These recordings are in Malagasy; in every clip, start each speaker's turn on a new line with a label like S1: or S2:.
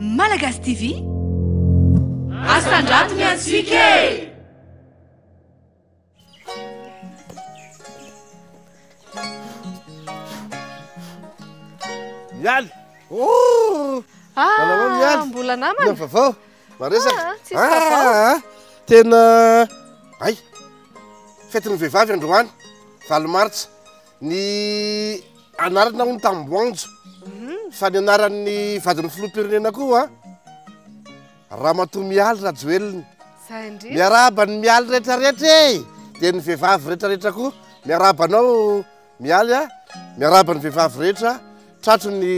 S1: Malagasy TV Asandrato ny antsika e!
S2: Mialy! Oh!
S3: Ah,
S2: Mialy.
S3: mbola namana.
S2: Inona vaovao? Maresaka.
S3: Ah, tsisy vaovao.
S2: Ah, tena ay. Fetin'ny vehivavy androany, 8 martsa. Ny anarana hono Tamboanjo.
S3: Mhm.
S2: Fa ny anaran'ny vadin'ny filoham-pirenena koa Ramatoa Mialy Rajoelina.
S3: Zay indrindra.
S2: Miarahaba ny Mialy rehetrarehetra e! Dia ny vehivavy rehetrarehetra koa. Miarahaba anao Mialy a! Miarahaba ny vehivavy rehetra tratry ny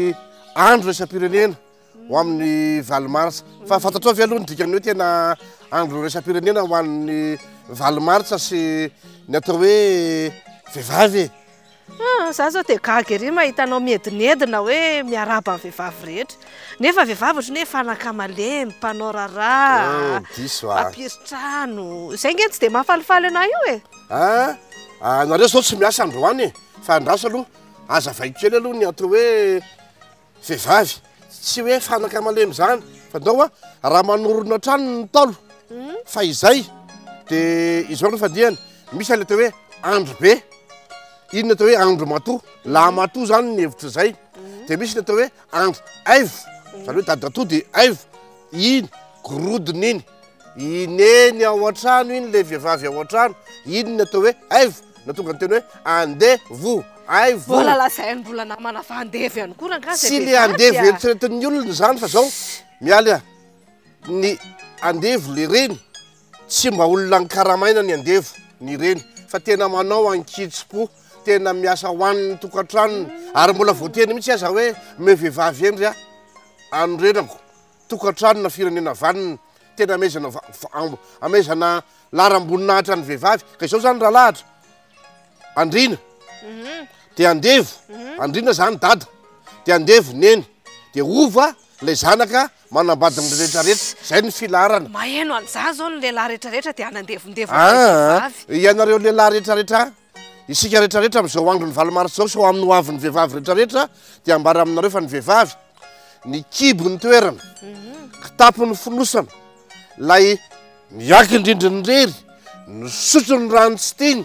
S2: andro iraisam-pirenena ho amin'ny 8 marsa. Fa fantatrao ve aloha ny dikan'ny hoe tena andro iraisam-pirenena ho an'ny 8 marsa sy ny atao hoe vehivavy e?
S3: Ah, za zao dia gaga ery mahita anao miedinedina hoe miarahaba ny vehivavy rehetra. Nefa vehivavy ohatran'ny hoe fanaka malemy, mpanao raharaha,
S2: Oh, diso ah.
S3: mpampiry trano. Izay nge tsy dia mahafalifaly anah io e.
S2: Ah, ah, nareo zao tsy miasa androany e. Fa andraso aloha, azavaiko kely aloha ny atao hoe Vehivavy, tsy hoe fanaka malemy izany fa ndao a, raha manorina trano ny Ntaolo fahizay de izao no fandihany, misy ilay atao hoe andro be, iny no atao hoe andro matoa, lahimatoa izany ny hevitr'izay, de misy ny atao hoe andro aivo, izany hoe dadatoa de aivo, iny gorodona iny. I Neny ao an-trano iny, ilay vehivavy ao an-trano, iny no atao hoe aivo, na tonga ny teny hoe andevo, aivo.
S3: Mbola lazainy mbola namana fa andevo ihany koa rangahy izay
S2: Tsy le
S3: vehivavy
S2: andevo
S3: a.
S2: eritreretin'ny olona izany fa zao, Mialy a, ny andevo le reny, tsy mba olona nkaramaina ny andevo, ny reny, fa tena manao an-kitsim-po, tena miasa ho an'ny tokantranony, ary mbola voateny mihitsy aza hoe omeo vehivavy hendry aho, anorenako. tokantrano na firenena vanona, tena amezana amezana laharam-boninahitra ny vehivavy, ka izao zany raha lahatra, andriana de andevo, andriana zany dada, de andevo neny, de hova ilay zanaka manambady ny rehetrarehetra, zay ny filaharana.
S3: Maheno an'izany zao ny lehilahy rehetrarehetra de hanandevondevo an'ilay vehivavy.
S2: Ianareo lehilahy rehetrarehetra, isika rehetrarehetra amin'izao andron'ny 8 marsa izao sy ho amin'ny hoavin'ny vehivavy rehetrarehetra dia ambara aminareo fa ny vehivavy ny kibo ny toerana, kitapo ny fonosana, lay miaky indrindra ny rery, nisotro ny rano tsy tiany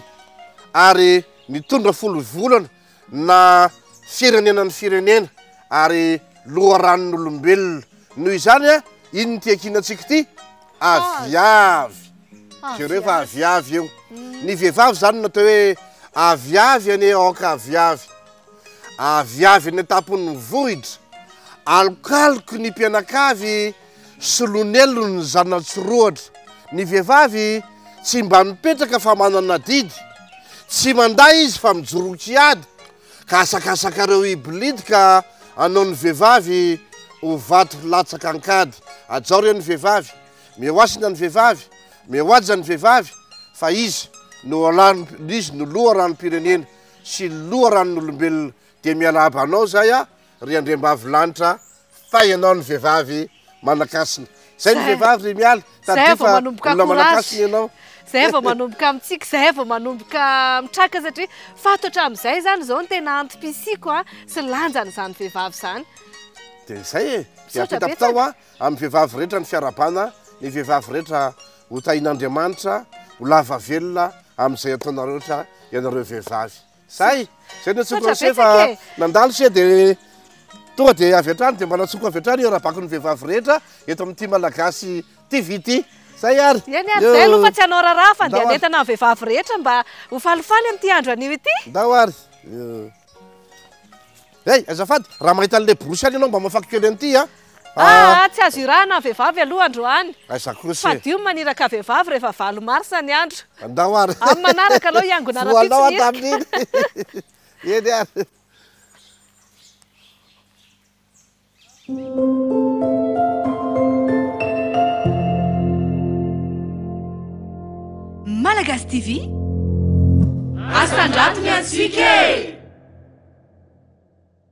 S2: ary nitondra folo volana na firenena ny firenena ary loharanon'olombelona. Noho izany a, iny ity ankinantsika ity? Aviavy. Jereo fa aviavy eo. Ny vehivavy izany no atao hoe aviavy anie aoka aviavy. Aviavy eny an-tampon'ny vohitra, alokaloky ny mpianakavy solonelony ny zana-tsorohatra. Ny vehivavy tsy mba mipetraka fa manana adidy, tsy mandà izy fa mijoro kiady, ka asakasakareo hibilidy ka anao ny vehivavy ho vato latsaka an-kady. Hajao re ny vehivavy, meo hasina ny vehivavy, meo haja ny vehivavy fa izy no izy no loharanom-pirenena. sy loharanon'olombelona dia miarahaba anao zay aho ry andriambavilanitra fa ianao ny vehivavy manakasina zay ny vehivavy ry mialy
S3: Zay
S2: tadidio
S3: vao
S2: fa
S3: manomboka
S2: olona
S3: courage.
S2: manakasina ianao
S3: Zay vao manomboka mitsiky, zay vao manomboka mitraka satria fantatra amin'izay izany izao ny tena antom-pisiako a, sy ny lanjan'izany vehivavy izany.
S2: Dia izay e, dia
S3: Misaotra
S2: ampitapitao
S3: betsaka.
S2: a amin'ny vehivavy rehetra ny fiarahabana ny vehivavy rehetra ho tahin'Andriamanitra ho lava velona amin'izay ataonareo rehetra ianareo vehivavy. Zay! Zay no antsoiko
S3: Misaotra
S2: an'se fa
S3: betsaka e!
S2: nandalo se dia tonga dia avy hatrany dia mba nantsoiko avy hatrany hiarabako ny vehivavy rehetra eto amin'ity Malagasy TV ity. Zay ary!
S3: Eny ary, zay aloha fa tsy hanao raharaha fa
S2: Ndao
S3: andeha
S2: ary.
S3: hanentana ny vehivavy rehetra mba ho falifaly amin'ity andro anio ity.
S2: Ndao ary! Hey, azafady, raha mahita an'ilay borosy ihany ianao mba mafako kely an'ity a.
S3: Ah, tsy azo irahana ny vehivavy aloha androany.
S2: Aiza kosa e.
S3: Fadio ny maniraka vehivavy rehefa 8 marsa ny andro.
S2: Andao ary.
S3: Amin'ny manaraka aloha hiangona
S2: Voanao
S3: rahampitso
S2: aho
S3: ny hirika.
S2: tamin'iny. Eny ary.
S1: Malagasy TV Asandrato ny antsika e!